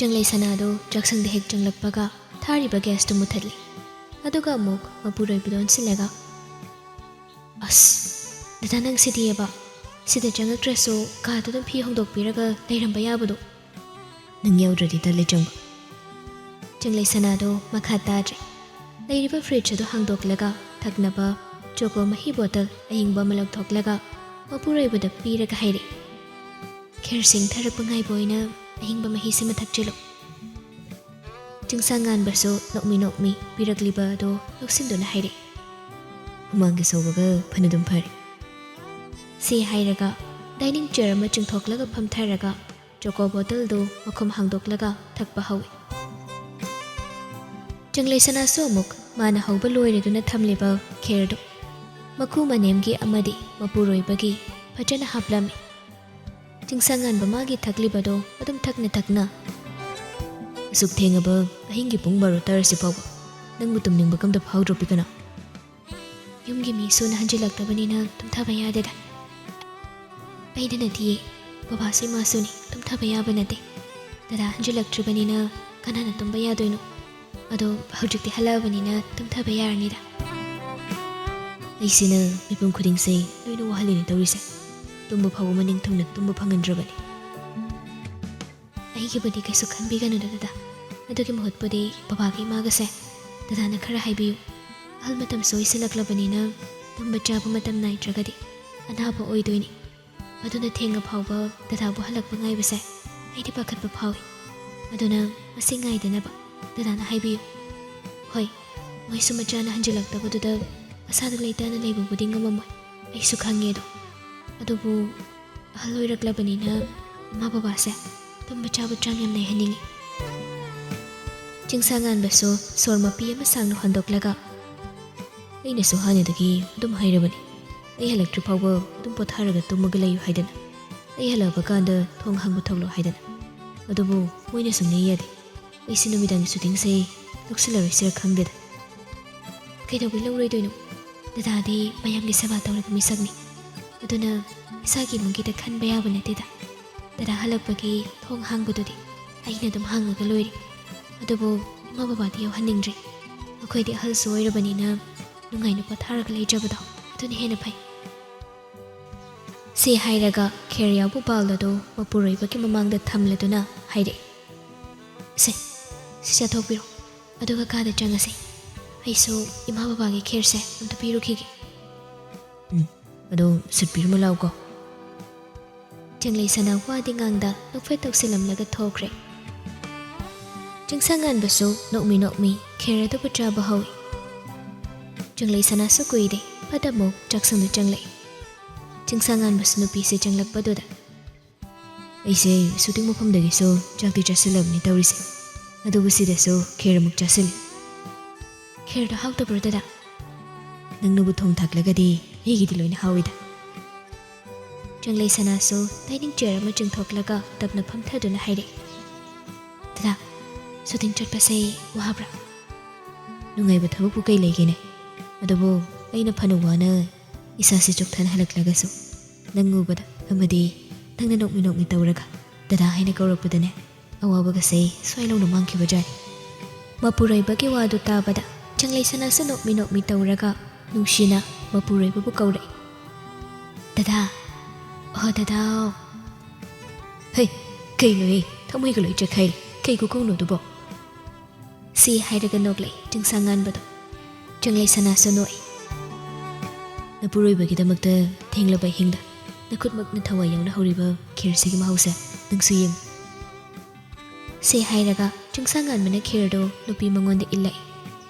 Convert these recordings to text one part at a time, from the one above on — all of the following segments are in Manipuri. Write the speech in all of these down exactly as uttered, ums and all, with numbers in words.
ꯆꯪꯂꯩ ꯁꯅꯥꯗꯨ ꯆꯥꯛꯁꯪꯗ ꯍꯦꯛ ꯆꯪꯂꯛꯄꯒ ꯊꯥꯔꯤꯕ ꯒ꯭ꯌꯥꯁꯇꯨ ꯃꯨꯊꯠꯂꯤ꯫ ꯑꯗꯨꯒ ꯑꯃꯨꯛ ꯃꯄꯨꯔꯣꯏꯕꯗ ꯑꯣꯟꯁꯤꯜꯂꯒ, "ꯑꯁ, ꯗꯗꯥ ꯅꯪꯁꯤꯗꯤꯑꯕ, ꯁꯤꯗ ꯆꯪꯉꯛꯇ꯭ꯔꯁꯨ ꯀꯥꯗ ꯑꯗꯨꯝ ꯐꯤ ꯍꯣꯡꯗꯣꯛꯄꯤꯔꯒ ꯂꯩꯔꯝꯕ ꯌꯥꯕꯗꯣ꯫ ꯅꯪ ꯌꯥꯎꯗ꯭ꯔꯗꯤ ꯇꯜꯂꯦ ꯆꯪꯕ꯫" ꯆꯪꯂꯩ ꯁꯅꯥꯗꯣ ꯃꯈꯥ ꯇꯥꯗ꯭ꯔꯦ꯫ ꯂꯩꯔꯤꯕ ꯐ꯭ꯔꯤꯖ ꯑꯗꯨ ꯍꯥꯡꯗꯣꯛꯂꯒ ꯊꯛꯅꯕ ꯆꯣꯀꯣ ꯃꯍꯤ ꯕꯣꯇꯜ ꯑꯏꯪꯕ ꯑꯃ ꯂꯧꯊꯣꯛꯂꯒ ꯃꯄꯨꯔꯣꯏꯕꯗ ꯄꯤꯔꯒ ꯍꯥꯏꯔꯛꯏ, "ꯈꯦꯔ ꯁꯤꯡꯊꯔꯛꯄ ꯉꯥꯏꯕ ꯑꯣꯏꯅ ꯑꯏꯪꯕ ꯃꯍꯤꯁꯤꯃ ꯊꯛꯆꯤꯜꯂꯨ꯫" ꯆꯤꯡꯁꯥꯡ ꯉꯥꯟꯕꯁꯨ ꯅꯣꯛꯃꯤ ꯅꯣꯛꯃꯤ ꯄꯤꯔꯛꯂꯤꯕ ꯑꯗꯨ ꯂꯧꯁꯤꯟꯗꯨꯅ ꯍꯥꯏꯔꯛꯏ, "ꯍꯨꯃꯥꯡꯒꯤ ꯁꯧꯕꯒ ꯐꯅꯗꯨꯝ ꯐꯔꯦ꯫" ꯁꯤ ꯍꯥꯏꯔꯒ ꯗꯥꯏꯅꯤꯡ ꯆꯤꯌꯔ ꯑꯃ ꯆꯤꯡꯊꯣꯛꯂꯒ ꯐꯝꯊꯔꯒ ꯆꯣꯀꯣ ꯕꯣꯇꯜꯗꯨ ꯃꯈꯨꯝ ꯍꯥꯡꯗꯣꯛꯂꯒ ꯊꯛꯄ ꯍꯧꯏ꯫ ꯆꯪꯂꯩ ꯁꯅꯥꯁꯨ ꯑꯃꯨꯛ ꯃꯥꯅ ꯍꯧꯕ ꯂꯣꯏꯔꯗꯨꯅ ꯊꯝꯂꯤꯕ ꯈꯦꯔꯗꯨ ꯃꯀꯨ ꯃꯅꯦꯝꯒꯤ ꯑꯃꯗꯤ ꯃꯄꯨꯔꯣꯏꯕꯒꯤ ꯐꯖꯅ ꯍꯥꯞꯂꯝꯃꯤ꯫ ꯆꯤꯡꯁꯥꯡ ꯉꯥꯟꯕ ꯃꯥꯒꯤ ꯊꯛꯂꯤꯕꯗꯣ ꯑꯗꯨꯝ ꯊꯛꯅ ꯊꯛꯅ, "ꯑꯁꯨꯛ ꯊꯦꯡꯉꯕ ꯑꯍꯤꯡꯒꯤ ꯄꯨꯡ ꯕꯥꯔꯣ ꯇꯥꯔꯁꯤ ꯐꯥꯎꯕ ꯅꯪꯕꯨ ꯇꯨꯝꯅꯤꯡꯕꯒ ꯑꯝꯇ ꯐꯥꯎꯗ꯭ꯔꯣ ꯄꯤꯀꯅ?" "ꯌꯨꯝꯒꯤ ꯃꯤ ꯁꯨꯅ ꯍꯟꯖꯤꯜꯂꯛꯇꯕꯅꯤꯅ ꯇꯨꯝꯊꯕ ꯌꯥꯗꯦꯗ꯫ ꯑꯩꯗ ꯅꯠꯇꯤꯌꯦ, ꯕꯕꯥꯁꯨ ꯏꯃꯥꯁꯨꯅꯤ, ꯇꯨꯝꯊꯕ ꯌꯥꯕ ꯅꯠꯇꯦ꯫ ꯗꯗꯥ ꯍꯟꯖꯤꯜꯂꯛꯇ꯭ꯔꯤꯕꯅꯤꯅ ꯀꯅꯥꯅ ꯇꯨꯝꯕ ꯌꯥꯗꯣꯏꯅꯣ? ꯑꯗꯣ ꯍꯧꯖꯤꯛꯇꯤ ꯍꯜꯂꯛꯑꯕꯅꯤꯅ ꯇꯨꯝꯊꯕ ꯌꯥꯔꯅꯤꯗ꯫" "ꯑꯩꯁꯤꯅ ꯃꯤꯄꯨꯝ ꯈꯨꯗꯤꯡꯁꯦ ꯂꯣꯏꯅ ꯋꯥꯍꯜꯂꯤꯅꯦ ꯇꯧꯔꯤꯁꯦ꯫ ꯇꯨꯝꯕ ꯐꯥꯎꯕ ꯃꯅꯤꯡ ꯊꯨꯡꯅ ꯇꯨꯝꯕ ꯐꯪꯍꯟꯗ꯭ꯔꯕꯅꯤ꯫" "ꯑꯩꯒꯤꯕꯨꯗꯤ ꯀꯩꯁꯨ ꯈꯟꯕꯤꯒꯅꯨꯗ ꯗꯗꯥ꯫ ꯑꯗꯨꯒꯤ ꯃꯍꯨꯠꯄꯨꯗꯤ ꯕꯕꯥꯒ ꯏꯃꯥꯒꯁꯦ ꯗꯗꯥꯅ ꯈꯔ ꯍꯥꯏꯕꯤꯌꯨ꯫ ꯑꯍꯜ ꯃꯇꯝꯁꯨ ꯑꯣꯏꯁꯤꯜꯂꯛꯂꯕꯅꯤꯅ ꯇꯨꯝꯕ ꯆꯥꯕ ꯃꯇꯝ ꯅꯥꯏꯗ꯭ꯔꯒꯗꯤ ꯑꯅꯥꯕ ꯑꯣꯏꯗꯣꯏꯅꯤ꯫ ꯑꯗꯨꯅ ꯊꯦꯡꯉ ꯐꯥꯎꯕ ꯗꯗꯥꯕꯨ ꯍꯜꯂꯛꯄ ꯉꯥꯏꯕꯁꯦ ꯑꯩꯗꯤ ꯄꯥꯈꯠꯄ ꯐꯥꯎꯏ꯫ ꯑꯗꯨꯅ ꯃꯁꯤ ꯉꯥꯏꯗꯅꯕ ꯗꯗꯥꯅ ꯍꯥꯏꯕꯤꯌꯨ꯫ ꯍꯣꯏ, ꯃꯣꯏꯁꯨ ꯃꯆꯥꯅ ꯍꯟꯖꯤꯜꯂꯛꯇꯕꯗꯨꯗ ꯃꯁꯥꯗꯨ ꯂꯩꯇꯥꯅ ꯂꯩꯕꯕꯨꯗꯤ ꯉꯝꯃꯝꯃꯣꯏ, ꯑꯩꯁꯨ ꯈꯪꯉꯦ ꯑꯗꯣ꯫ ꯑꯗꯨꯕꯨ ꯑꯍꯜ ꯑꯣꯏꯔꯛꯂꯕꯅꯤꯅ ꯏꯃꯥ ꯕꯕꯥꯁꯦ ꯇꯨꯝꯕ ꯆꯥꯕ ꯆꯥꯡ ꯌꯥꯝ ꯅꯥꯏꯍꯟꯅꯤꯡꯉꯤ꯫" ꯆꯤꯡꯁꯥ ꯉꯥꯟꯕꯁꯨ ꯁꯣꯔ ꯃꯄꯤ ꯑꯃ ꯁꯥꯡꯅ ꯍꯣꯟꯗꯣꯛꯂꯒ, "ꯑꯩꯅꯁꯨ ꯍꯥꯟꯅꯗꯒꯤ ꯑꯗꯨꯝ ꯍꯥꯏꯔꯕꯅꯤ, ꯑꯩ ꯍꯜꯂꯛꯇ꯭ꯔꯤ ꯐꯥꯎꯕ ꯑꯗꯨꯝ ꯄꯣꯊꯥꯔꯒ ꯇꯨꯝꯃꯒ ꯂꯩꯌꯨ ꯍꯥꯏꯗꯅ, ꯑꯩ ꯍꯜꯂꯛꯄ ꯀꯥꯟꯗ ꯊꯣꯡ ꯍꯥꯡꯕ ꯊꯣꯛꯂꯣ ꯍꯥꯏꯗꯅ꯫ ꯑꯗꯨꯕꯨ ꯃꯣꯏꯅ ꯁꯨꯡꯌꯥ ꯌꯥꯗꯦ꯫ ꯑꯩꯁꯦ ꯅꯨꯃꯤꯗꯥꯡꯒꯤ ꯁꯨꯇꯤꯡꯁꯦ ꯂꯧꯁꯤꯜꯂꯔꯣꯏꯁꯤꯔ ꯈꯪꯗꯦꯗ꯫" "ꯀꯩꯗꯧꯕꯩ ꯂꯧꯔꯣꯏꯗꯣꯏꯅꯣ? ꯗꯗꯥꯗꯤ ꯃꯌꯥꯝꯒꯤ ꯁꯦꯕꯥ ꯇꯧꯔꯤꯕ ꯃꯤꯁꯛꯅꯤ꯫ ꯑꯗꯨꯅ ꯏꯁꯥꯒꯤ ꯏꯃꯨꯡꯒꯤꯗ ꯈꯟꯕ ꯌꯥꯕ ꯅꯠꯇꯦꯗ꯫ ꯗꯗꯥ ꯍꯜꯂꯛꯄꯒꯤ ꯊꯣꯡ ꯍꯥꯡꯕꯗꯨꯗꯤ ꯑꯩꯅ ꯑꯗꯨꯝ ꯍꯪꯉꯒ ꯂꯣꯏꯔꯦ꯫ ꯑꯗꯨꯕꯨ ꯏꯃꯥ ꯕꯕꯥꯗꯤ ꯌꯥꯎꯍꯟꯅꯤꯡꯗ꯭ꯔꯦ꯫ ꯃꯈꯣꯏꯗꯤ ꯑꯍꯜꯁꯨ ꯑꯣꯏꯔꯕꯅꯤꯅ ꯅꯨꯡꯉꯥꯏꯅ ꯄꯣꯊꯥꯔꯒ ꯂꯩꯖꯕꯗꯣ ꯑꯗꯨꯅ ꯍꯦꯟꯅ ꯐꯩ꯫ ꯁꯤ ꯍꯥꯏꯔꯒ ꯈꯦꯔ ꯌꯥꯎꯕ bowl ꯑꯗꯨ ꯃꯄꯨꯔꯣꯏꯕꯒꯤ ꯃꯃꯥꯡꯗ ꯊꯝꯂꯗꯨꯅ ꯍꯥꯏꯔꯛꯏ, "ꯁꯦ, ꯁꯤ ꯆꯥꯊꯣꯛꯄꯤꯔꯣ, ꯑꯗꯨꯒ ꯀꯥꯗ ꯆꯪꯉꯁꯤ꯫ ꯑꯩꯁꯨ ꯏꯃꯥ ꯕꯕꯥꯒꯤ ꯈꯦꯔꯁꯦ ꯑꯝꯇ ꯄꯤꯔꯨꯈꯤꯒꯦ꯫" "ꯎꯝ, ꯑꯗꯣ ꯁꯨꯠꯄꯤꯔꯝꯃꯨ ꯂꯥꯎꯀꯣ꯫" ꯆꯪꯂꯩ ꯁꯅꯥ ꯋꯥꯗꯤ ꯉꯥꯡꯗ ꯅꯣꯛꯐꯦꯠ ꯇꯧꯁꯤꯜꯂꯝꯂꯒ ꯊꯣꯛꯈ꯭ꯔꯦ꯫ ꯆꯤꯡꯁꯥꯡꯉꯥꯟꯕꯁꯨ ꯅꯣꯛꯃꯤ ꯅꯣꯛꯃꯤ ꯈꯦꯔ ꯑꯗꯨꯕꯨ ꯆꯥꯕ ꯍꯧꯏ꯫ ꯆꯪꯂꯩ ꯁꯅꯥꯁꯨ ꯀꯨꯏꯗꯦ, ꯐꯠ ꯑꯃꯨꯛ ꯆꯥꯛꯁꯪꯗ ꯆꯪꯂꯛꯏ꯫ ꯆꯤꯡꯁꯥꯡꯉꯥꯟꯕꯁꯨ ꯅꯨꯄꯤꯁꯦ ꯆꯪꯂꯛꯄꯗꯨꯗ, "ꯑꯩꯁꯦ shooting ꯃꯐꯝꯗꯒꯤꯁꯨ ꯆꯥꯛꯇꯤ ꯆꯥꯁꯤꯜꯂꯕꯅꯤ ꯇꯧꯔꯤꯁꯦ, ꯑꯗꯨꯕꯨ ꯁꯤꯗꯁꯨ ꯈꯦꯔ ꯑꯃꯨꯛ ꯆꯥꯁꯤꯜꯂꯤ꯫" "ꯈꯦꯔꯗꯣ ꯍꯥꯎꯇꯕ꯭ꯔꯣ ꯗꯗꯥ?" "ꯅꯪꯅꯕꯨ ꯊꯣꯡ ꯊꯥꯛꯂꯒꯗꯤ ꯑꯩꯒꯤꯗꯤ ꯂꯣꯏꯅ ꯍꯥꯎꯏꯗ꯫" ꯆꯪꯂꯩ ꯁꯅꯥꯁꯨ dining chair ꯑꯃ ꯆꯤꯡꯊꯣꯛꯂꯒ ꯇꯞꯅ ꯐꯝꯊꯗꯨꯅ ꯍꯥꯏꯔꯛꯏ, "ꯗꯗꯥ, shooting ꯆꯠꯄꯁꯦ ꯋꯥꯕ꯭ꯔꯥ?" "ꯅꯨꯡꯉꯥꯏꯕ ꯊꯕꯛꯄꯨ ꯀꯩ ꯂꯩꯒꯦꯅꯦ? ꯑꯗꯨꯕꯨ ꯑꯩꯅ ꯐꯅ ꯋꯥꯅ ꯏꯁꯥꯁꯦ ꯆꯣꯛꯊꯅ ꯍꯜꯂꯛꯂꯒꯁꯨ ꯅꯪ ꯎꯕꯗ ꯑꯃꯗꯤ ꯅꯪꯅ ꯅꯣꯛꯃꯤ ꯅꯣꯛꯃꯤ ꯇꯧꯔꯒ ꯗꯗꯥ ꯍꯥꯏꯅ ꯀꯧꯔꯛꯄꯗꯅꯦ, ꯑꯋꯥꯕꯒꯁꯦ ꯁ꯭ꯋꯥꯏ ꯂꯧꯅ ꯃꯥꯡꯈꯤꯕ ꯖꯥꯠꯅꯤ꯫" ꯃꯄꯨꯔꯣꯏꯕꯒꯤ ꯋꯥꯗꯨ ꯇꯥꯕꯗ ꯆꯪꯂꯩ ꯁꯅꯥꯁꯨ ꯅꯣꯛꯃꯤ ꯅꯣꯛꯃꯤ ꯇꯧꯔꯒ ꯅꯨꯡꯁꯤꯅ ꯃꯄꯨꯔꯣꯏꯕꯕꯨ ꯀꯧꯔꯛꯏ, "ꯗꯗꯥ, ꯑꯣ ꯗꯗꯥ, ꯑꯣ꯫" "ꯍꯩ, ꯀꯩꯅꯣꯍꯦ, ꯊꯃꯣꯏꯒ ꯂꯣꯏ ꯆꯦꯛꯈꯥꯏꯔꯦ, ꯀꯩ ꯈꯨꯀꯧꯅꯣ ꯑꯗꯨꯕꯣ?" ꯁꯤ ꯍꯥꯏꯔꯒ ꯅꯣꯛꯂꯛꯏ ꯆꯤꯡꯁꯥꯡꯉꯥꯟꯕꯗꯣ꯫ ꯆꯪꯂꯩ ꯁꯅꯥꯁꯨ ꯅꯣꯛꯏ꯫ "ꯅꯄꯨꯔꯣꯏꯕꯒꯤꯗꯃꯛꯇ ꯊꯦꯡꯂꯕ ꯑꯍꯤꯡꯗ ꯅꯈꯨꯠꯃꯛꯅ ꯊꯋꯥꯏ ꯌꯥꯎꯅ ꯍꯧꯔꯤꯕ ꯈꯦꯔꯁꯤꯒꯤ ꯃꯍꯥꯎꯁꯦ ꯅꯪꯁꯨ ꯌꯦꯡꯉꯨ꯫" ꯁꯤ ꯍꯥꯏꯔꯒ ꯆꯤꯡꯁꯥꯡꯉꯥꯟꯕꯅ ꯈꯦꯔꯗꯣ ꯅꯨꯄꯤ ꯃꯉꯣꯟꯗ ꯏꯜꯂꯛꯏ꯫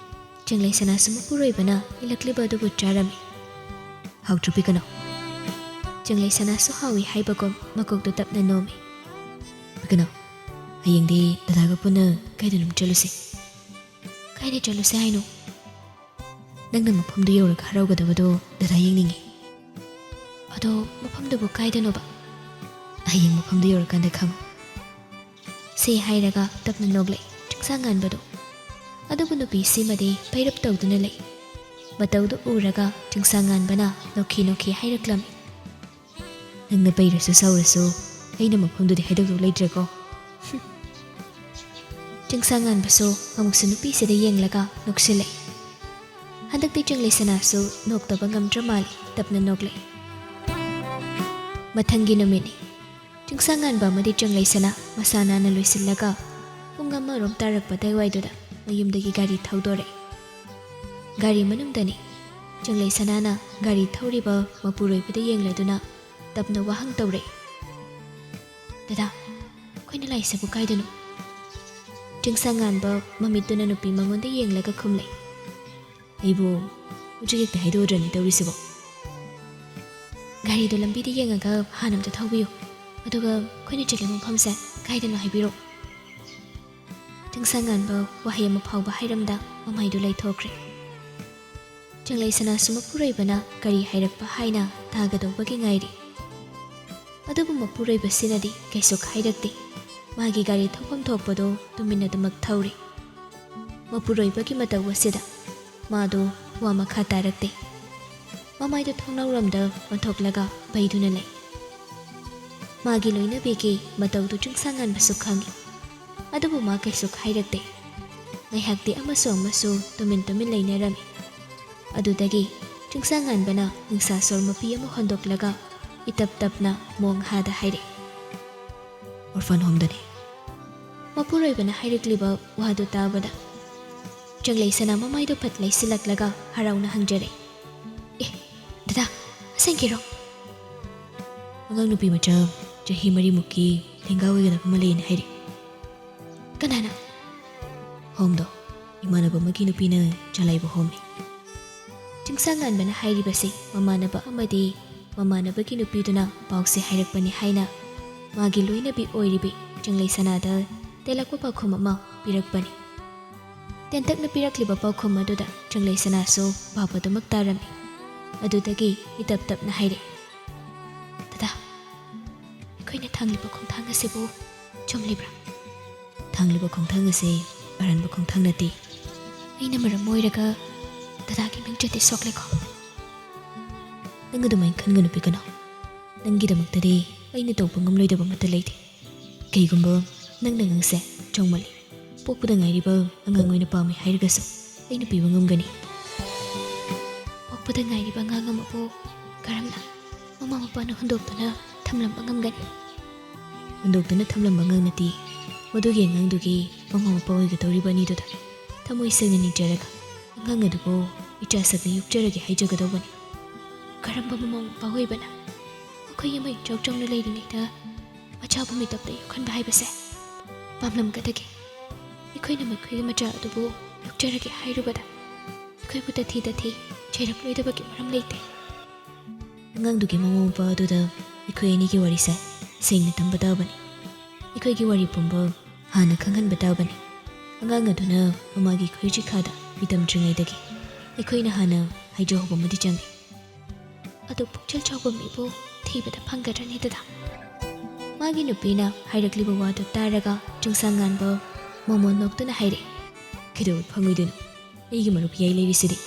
ꯆꯪꯂꯩ ꯁꯅꯥꯁꯨ ꯃꯄꯨꯔꯣꯏꯕꯅ ꯏꯜꯂꯛꯂꯤꯕ ꯑꯗꯨꯕꯨ ꯆꯥꯔꯝꯃꯤ꯫ "ꯍꯥꯎꯇ꯭ꯔꯣ ꯄꯤꯀꯅꯣ?" ꯆꯪꯂꯩ ꯁꯅꯥꯁꯨ ꯍꯥꯎꯏ ꯍꯥꯏꯕꯒꯨꯝ ꯃꯀꯣꯛꯇꯨ ꯇꯞꯅ ꯅꯣꯝꯃꯤ꯫ "ꯄꯤꯀꯅꯣ, ꯍꯌꯦꯡꯗꯤ ꯗꯗꯥꯒ ꯄꯨꯟꯅ ꯀꯥꯏꯗꯅꯣꯝ ꯆꯠꯂꯨꯁꯤ꯫" "ꯀꯥꯏꯗ ꯆꯠꯂꯨꯁꯦ ꯍꯥꯏꯅꯣ?" "ꯅꯪꯅ ꯃꯐꯝꯗꯨ ꯌꯧꯔꯒ ꯍꯔꯥꯎꯒꯗꯕꯗꯣ ꯗꯗꯥ ꯌꯦꯡꯅꯤꯡꯉꯤ꯫" "ꯑꯗꯣ ꯃꯐꯝꯗꯨꯕꯨ ꯀꯥꯏꯗꯅꯣꯕ?" "ꯍꯌꯦꯡ ꯃꯐꯝꯗꯨ ꯌꯧꯔꯀꯥꯟꯗ ꯈꯪꯉꯨ꯫" ꯁꯤ ꯍꯥꯏꯔꯒ ꯇꯞꯅ ꯅꯣꯛꯂꯛꯏ ꯆꯤꯡꯁꯥꯡꯉꯥꯟꯕꯗꯣ꯫ ꯑꯗꯨꯕꯨ ꯅꯨꯄꯤꯁꯤꯃꯗꯤ ꯄꯩꯔꯞ ꯇꯧꯗꯨꯅ ꯂꯩ꯫ ꯃꯇꯧꯗꯨ ꯎꯔꯒ ꯆꯤꯡꯁꯥꯡꯉꯥꯟꯕꯅ ꯅꯣꯛꯈꯤ ꯅꯣꯛꯈꯤ ꯍꯥꯏꯔꯛꯂꯝꯃꯤ, "ꯅꯪꯅ ꯄꯩꯔꯁꯨ ꯁꯥꯎꯔꯁꯨ ꯑꯩꯅ ꯃꯐꯝꯗꯨꯗꯤ ꯍꯥꯏꯗꯣꯛꯇꯧ ꯂꯩꯇ꯭ꯔꯦꯀꯣ꯫" ꯆꯤꯡꯁꯥꯡꯉꯥꯟꯕꯁꯨ ꯑꯃꯨꯛꯁꯨ ꯅꯨꯄꯤꯁꯤꯗ ꯌꯦꯡꯂꯒ ꯅꯣꯛꯁꯤꯜꯂꯛꯏ꯫ ꯍꯟꯗꯛꯇꯤ ꯆꯤꯡꯂꯩꯁꯅꯥꯁꯨ ꯅꯣꯛꯇꯕ ꯉꯝꯗ꯭ꯔ ꯃꯥꯜꯂꯤ, ꯇꯞꯅ ꯅꯣꯛꯂꯛꯏ꯫ ꯃꯊꯪꯒꯤ ꯅꯨꯃꯤꯠꯅꯤ꯫ ꯆꯤꯡꯁꯥꯡꯉꯥꯟꯕ ꯑꯃꯗꯤ ꯆꯤꯡꯂꯩꯁꯅꯥ ꯃꯁꯥ ꯅꯥꯟꯅ ꯂꯣꯏꯁꯤꯜꯂꯒ ꯄꯨꯡ ꯑꯃꯔꯣꯝ ꯇꯥꯔꯛꯄ ꯑꯗꯨꯋꯥꯏꯗꯨꯗ ꯃꯌꯨꯝꯗꯒꯤ ꯒꯥꯔꯤ ꯊꯧꯗꯣꯔꯛꯏ꯫ ꯒꯥꯔꯤ ꯃꯅꯨꯡꯗꯅꯤ꯫ ꯆꯤꯡꯂꯩꯁꯅꯥꯅ ꯒꯥꯔꯤ ꯊꯧꯔꯤꯕ ꯃꯄꯨꯔꯣꯏꯕꯗ ꯌꯦꯡꯂꯗꯨꯅ ꯇꯞꯅ ꯋꯥꯍꯪ ꯇꯧꯔꯛꯏ꯫ "ꯗꯗꯥ, ꯑꯩꯈꯣꯏꯅ ꯂꯥꯛꯏꯁꯤꯕꯨ ꯀꯥꯏꯗꯅꯣ?" ꯆꯤꯡꯁꯥꯡꯉꯥꯟꯕ ꯃꯃꯤꯠꯇꯨꯅ ꯅꯨꯄꯤ ꯃꯉꯣꯟꯗ ꯌꯦꯡꯂꯒ ꯈꯨꯝꯂꯛꯏ꯫ "ꯑꯩꯕꯨ ꯍꯧꯖꯤꯛ ꯍꯦꯛꯇ ꯍꯥꯏꯗꯣꯛꯑꯗ꯭ꯔꯅꯦ ꯇꯧꯔꯤꯁꯤꯕꯣ?" "ꯒꯥꯔꯤꯗꯣ ꯂꯝꯕꯤꯗ ꯌꯦꯡꯉꯒ ꯍꯥꯟꯅ ꯑꯝꯇ ꯊꯧꯕꯤꯌꯨ, ꯑꯗꯨꯒ ꯑꯩꯈꯣꯏꯅ ꯆꯠꯂꯤꯕ ꯃꯐꯝꯁꯦ ꯀꯥꯏꯗꯅꯣ ꯍꯥꯏꯕꯤꯔꯛꯑꯣ꯫" ꯆꯤꯡꯁꯥꯡꯉꯥꯟꯕ ꯋꯥꯍꯩ ꯑꯃ ꯐꯥꯎꯕ ꯍꯥꯏꯔꯝꯗ ꯃꯃꯥꯏꯗꯨ ꯂꯩꯊꯣꯛꯈ꯭ꯔꯦ꯫ ꯆꯤꯡꯂꯩꯁꯅꯥꯁꯨ ꯃꯄꯨꯔꯣꯏꯕꯅ ꯀꯔꯤ ꯍꯥꯏꯔꯛꯄ ꯍꯥꯏꯅ ꯇꯥꯒꯗꯧꯕꯒꯤ ꯉꯥꯏꯔꯤ꯫ ꯑꯗꯨꯕꯨ ꯃꯄꯨꯔꯣꯏꯕꯁꯤꯅꯗꯤ ꯀꯩꯁꯨ ꯍꯥꯏꯔꯛꯇꯦ꯫ ꯃꯥꯒꯤ ꯒꯥꯔꯤ ꯊꯧꯐꯝ ꯊꯣꯛꯄꯗꯣ ꯇꯨꯃꯤꯟꯅꯗꯨꯃꯛ ꯊꯧꯔꯤ꯫ ꯃꯄꯨꯔꯣꯏꯕꯒꯤ ꯃꯇꯧ ꯑꯁꯤꯗ ꯃꯥꯗꯣ ꯋꯥ ꯃꯈꯥ ꯇꯥꯔꯛꯇꯦ꯫ ꯃꯃꯥꯏꯗꯨ ꯊꯣꯡꯅꯥꯎꯔꯣꯝꯗ ꯑꯣꯟꯊꯣꯛꯂꯒ ꯄꯩꯗꯨꯅ ꯂꯩ꯫ ꯃꯥꯒꯤ ꯂꯣꯏꯅꯕꯤꯒꯤ ꯃꯇꯧꯗꯨ ꯆꯤꯡꯁꯥꯡꯉꯥꯟꯕꯁꯨ ꯈꯪꯏ꯫ ꯑꯗꯨꯕꯨ ꯃꯥ ꯀꯩꯁꯨ ꯍꯥꯏꯔꯛꯇꯦ꯫ ꯉꯥꯏꯍꯥꯛꯇꯤ ꯑꯃꯁꯨ ꯑꯃꯁꯨ ꯇꯨꯃꯤꯟ ꯇꯨꯃꯤꯟ ꯂꯩꯅꯔꯝꯃꯤ꯫ ꯑꯗꯨꯗꯒꯤ ꯆꯤꯡꯁꯥꯡꯉꯥꯟꯕꯅ ꯅꯨꯡꯁꯥ ꯁꯣꯔ ꯃꯄꯤ ꯑꯃ ꯍꯣꯟꯗꯣꯛꯂꯒ ꯏꯇꯞ ꯇꯞꯅ ꯃꯣꯡ ꯍꯥꯗ ꯍꯥꯏꯔꯛꯏ, "ꯑꯣꯔꯐꯥꯟ ꯍꯣꯝꯗꯅꯤ꯫" ꯃꯄꯨꯔꯣꯏꯕꯅ ꯍꯥꯏꯔꯛꯂꯤꯕ ꯋꯥꯗꯨ ꯇꯥꯕꯗ ꯆꯤꯡꯂꯩꯁꯅꯥ ꯃꯃꯥꯏꯗꯨ ꯐꯠ ꯂꯩꯁꯤꯜꯂꯛꯂꯒ ꯍꯔꯥꯎꯅ ꯍꯪꯖꯔꯛꯏ, "ꯑꯦ, ꯗꯗꯥ, ꯑꯁꯦꯡꯀꯤꯔꯣ?" "ꯑꯉꯥꯡ ꯅꯨꯄꯤ ꯃꯆꯥ ꯆꯍꯤ ꯃꯔꯤꯃꯨꯛꯀꯤ ꯂꯦꯡꯒꯥ ꯑꯣꯏꯒꯗꯕ ꯑꯃ ꯂꯩꯅ ꯍꯥꯏꯔꯤ꯫" "ꯀꯅꯥꯅ?" "ꯍꯣꯝꯗꯣ ꯏꯃꯥꯟꯅꯕ ꯑꯃꯒꯤ ꯅꯨꯄꯤꯅ ꯆꯂꯥꯏꯕ ꯍꯣꯝꯅꯤ꯫" ꯆꯤꯡꯁꯥꯡꯉꯥꯟꯕꯅ ꯍꯥꯏꯔꯤꯕꯁꯤ ꯃꯃꯥꯟꯅꯕ ꯑꯃꯗꯤ ꯃꯃꯥꯟꯅꯕꯒꯤ ꯅꯨꯄꯤꯗꯨꯅ ꯄꯥꯎꯁꯦ ꯍꯥꯏꯔꯛꯄꯅꯤ ꯍꯥꯏꯅ ꯃꯥꯒꯤ ꯂꯣꯏꯅꯕꯤ ꯑꯣꯏꯔꯤꯕꯤ ꯆꯤꯡꯂꯩꯁꯅꯥꯗ ꯇꯦꯜꯂꯛꯄ ꯄꯥꯎꯈꯨꯝ ꯑꯃ ꯄꯤꯔꯛꯄꯅꯤ꯫ ꯇꯦꯟꯇꯛꯅ ꯄꯤꯔꯛꯂꯤꯕ ꯄꯥꯎꯈꯨꯝ ꯑꯗꯨꯗ ꯆꯤꯡꯂꯩꯁꯅꯥꯁꯨ ꯚꯥꯞ ꯑꯗꯨꯃꯛ ꯇꯥꯔꯝꯃꯤ꯫ ꯑꯗꯨꯗꯒꯤ ꯏꯇꯞ ꯇꯞꯅ ꯍꯥꯏꯔꯛꯏ, "ꯗꯗꯥ, ꯑꯩꯈꯣꯏꯅ ꯊꯥꯡꯂꯤꯕ ꯈꯣꯡꯊꯥꯡ ꯑꯁꯤꯕꯨ ꯆꯨꯝꯂꯤꯕ꯭ꯔꯥ?" "ꯊꯥꯡꯂꯤꯕ ꯈꯣꯡꯊꯥꯡ ꯑꯁꯤ ꯑꯔꯥꯟꯕ ꯈꯣꯡꯊꯥꯡ ꯅꯠꯇꯦ꯫" "ꯑꯩꯅ ꯃꯔꯝ ꯑꯣꯏꯔꯒ ꯗꯗꯥꯒꯤ ꯃꯤꯡꯆꯠꯇꯤ ꯁꯣꯛꯂꯦꯀꯣ?" "ꯅꯪ ꯑꯗꯨꯃꯥꯏꯅ ꯈꯟꯒꯅꯨ ꯄꯤꯀꯅꯨ꯫ ꯅꯪꯒꯤꯗꯃꯛꯇꯗꯤ ꯑꯩꯅ ꯇꯧꯕ ꯉꯝꯂꯣꯏꯗꯕ ꯑꯃꯠꯇ ꯂꯩꯇꯦ꯫ ꯀꯩꯒꯨꯝꯕ ꯅꯪꯅ ꯉꯥꯡꯁꯦ ꯆꯥꯎꯃꯜꯂꯤ, ꯄꯣꯛꯄꯗ ꯉꯥꯏꯔꯤꯕ ꯑꯉꯥꯡ ꯑꯣꯏꯅ ꯄꯥꯝꯃꯤ ꯍꯥꯏꯔꯒꯁꯨ ꯑꯩꯅ ꯄꯤꯕ ꯉꯝꯒꯅꯤ꯫ ꯄꯣꯛꯄꯗ ꯉꯥꯏꯔꯤꯕ ꯑꯉꯥꯡ ꯑꯃꯕꯨ ꯀꯔꯝꯅ ꯃꯃꯥ ꯃꯄꯥꯅ ꯍꯨꯟꯗꯣꯛꯇꯨꯅ ꯊꯝꯂꯝꯕ ꯉꯝꯒꯅꯤ? ꯍꯨꯟꯗꯣꯛꯇꯨꯅ ꯊꯝꯂꯝꯕ ꯉꯝꯂꯗꯤ, ꯃꯗꯨꯒꯤ ꯑꯉꯥꯡꯗꯨꯒꯤ ꯃꯃꯥ ꯃꯄꯥ ꯑꯣꯏꯒꯗꯧꯔꯤꯕ ꯑꯅꯤꯗꯨꯗ ꯊꯃꯣꯏ ꯁꯦꯡꯅ ꯅꯤꯡꯖꯔꯒ ꯑꯉꯥꯡ ꯑꯗꯨꯕꯨ ꯏꯆꯥ ꯁꯛꯅ ꯌꯣꯛꯆꯔꯒꯦ ꯍꯥꯏꯖꯒꯗꯧꯕꯅꯤ꯫ ꯀꯔꯝꯕ ꯃꯃꯥ ꯃꯄꯥ ꯑꯣꯏꯕꯅ ꯃꯈꯣꯏꯒꯤ ꯃꯌꯨꯝ ꯆꯥꯎ ꯆꯥꯎꯅ ꯂꯩꯔꯤꯉꯩꯗ ꯃꯆꯥꯕꯨ ꯃꯤꯇꯣꯞꯇ ꯌꯣꯛꯍꯟꯕ ꯍꯥꯏꯕꯁꯦ ꯄꯥꯝꯂꯝꯒꯗꯒꯦ? ꯑꯩꯈꯣꯏꯅ ꯃꯈꯣꯏꯒꯤ ꯃꯆꯥ ꯑꯗꯨꯕꯨ ꯌꯣꯛꯆꯔꯒꯦ ꯍꯥꯏꯔꯨꯕꯗ ꯑꯩꯈꯣꯏꯕꯨ ꯇꯥꯊꯤ ꯇꯥꯊꯤ ꯆꯩꯔꯛꯂꯣꯏꯗꯕꯒꯤ ꯃꯔꯝ ꯂꯩꯇꯦ꯫ ꯑꯉꯥꯡꯗꯨꯒꯤ ꯃꯃꯥ ꯃꯄꯥ ꯑꯗꯨꯗ ꯑꯩꯈꯣꯏ ꯑꯅꯤꯒꯤ ꯋꯥꯔꯤꯁꯦ ꯁꯦꯡꯅ ꯇꯝꯕ ꯇꯥꯕꯅꯤ꯫ ꯑꯩꯈꯣꯏꯒꯤ ꯋꯥꯔꯤ ꯄꯨꯝꯕ ꯍꯥꯟꯅ ꯈꯪꯍꯟꯕ ꯇꯥꯕꯅꯤ꯫ ꯑꯉꯥꯡ ꯑꯗꯨꯅ ꯃꯃꯥꯒꯤ ꯈꯣꯏꯔꯤꯖꯈꯥꯗ ꯃꯤꯇꯝꯗ꯭ꯔꯤꯉꯩꯗꯒꯤ ꯑꯩꯈꯣꯏꯅ ꯍꯥꯟꯅ ꯍꯥꯏꯖꯍꯧꯕ ꯑꯃꯗꯤ ꯆꯪꯏ꯫ ꯑꯗꯨ ꯄꯨꯛꯆꯦꯜ ꯆꯥꯎꯕ ꯃꯤꯕꯨ ꯊꯤꯕꯗ ꯐꯪꯒꯗ꯭ꯔꯅꯤ ꯗꯗꯥ? ꯃꯥꯒꯤ ꯅꯨꯄꯤꯅ ꯍꯥꯏꯔꯛꯂꯤꯕ ꯋꯥꯗꯨ ꯇꯥꯔꯒ ꯆꯤꯡꯁꯥꯡ ꯉꯥꯟꯕ ꯃꯣꯃꯣꯟ ꯅꯣꯛꯇꯨꯅ ꯍꯥꯏꯔꯛꯏ, "ꯀꯩꯗꯧꯕ ꯐꯪꯉꯣꯏꯗꯣꯏꯅꯣ? ꯑꯩꯒꯤ ꯃꯔꯨꯞ ꯌꯥꯏ ꯂꯩꯔꯤꯁꯤꯗꯤ꯫"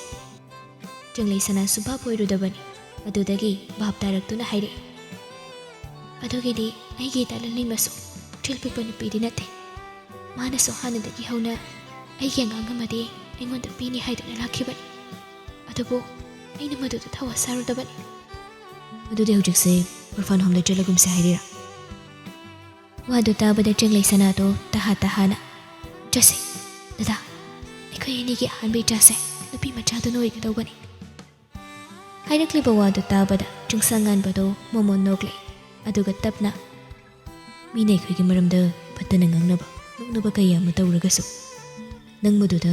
ꯆꯪꯂꯩ ꯁꯅꯥꯁꯨ ꯚꯥꯞ ꯑꯣꯏꯔꯨꯗꯕꯅꯤ꯫ ꯑꯗꯨꯗꯒꯤ ꯚꯥꯞ ꯇꯥꯔꯛꯇꯨꯅ ꯍꯥꯏꯔꯛꯏ, "ꯑꯗꯨꯒꯤꯗꯤ ꯑꯩꯒꯤ ꯏꯇꯥ ꯂꯟꯂꯩꯃꯁꯨ ꯄꯨꯛꯆꯦꯜ ꯄꯤꯛꯄ ꯅꯨꯄꯤꯗꯤ ꯅꯠꯇꯦ꯫ ꯃꯥꯅꯁꯨ ꯍꯥꯟꯅꯗꯒꯤ ꯍꯧꯅ ꯑꯩꯒꯤ ꯑꯉꯥꯡ ꯑꯃꯗꯤ ꯑꯩꯉꯣꯟꯗ ꯄꯤꯅꯤ ꯍꯥꯏꯗꯨꯅ ꯂꯥꯛꯈꯤꯕꯅꯤ꯫ ꯑꯗꯨꯕꯨ ꯑꯩꯅ ꯃꯗꯨꯗ ꯊꯋꯥ ꯁꯥꯔꯨꯗꯕꯅꯤ꯫" "ꯑꯗꯨꯗꯤ ꯍꯧꯖꯤꯛꯁꯦ orphan homeꯗ ꯆꯠꯂꯒꯨꯝꯁꯦ ꯍꯥꯏꯔꯤꯔꯥ?" ꯋꯥꯗꯨ ꯇꯥꯕꯗ ꯆꯤꯡꯂꯩ ꯁꯅꯥꯗꯣ ꯇꯍꯥ ꯇꯍꯥꯅ, "ꯆꯠꯁꯦ ꯗꯗꯥ, ꯑꯩꯈꯣꯏ ꯑꯅꯤꯒꯤ ꯑꯍꯥꯟꯕ ꯏꯆꯥꯁꯦ ꯅꯨꯄꯤ ꯃꯆꯥꯗꯨꯅ ꯑꯣꯏꯒꯗꯧꯕꯅꯤ꯫" ꯍꯥꯏꯔꯛꯂꯤꯕ ꯋꯥꯗꯨ ꯇꯥꯕꯗ ꯆꯤꯡꯁꯥꯡ ꯉꯥꯟꯕꯗꯣ ꯃꯣꯃꯣꯟ ꯅꯣꯛꯂꯦ꯫ ꯑꯗꯨꯒ ꯇꯞꯅ, "ꯃꯤꯅ ꯑꯩꯈꯣꯏꯒꯤ ꯃꯔꯝꯗ ꯐꯠꯇꯅ ꯉꯥꯡꯅꯕ, ꯅꯣꯛꯅꯕ ꯀꯌꯥ ꯑꯃ ꯇꯧꯔꯒꯁꯨ, ꯅꯪ ꯃꯗꯨꯗ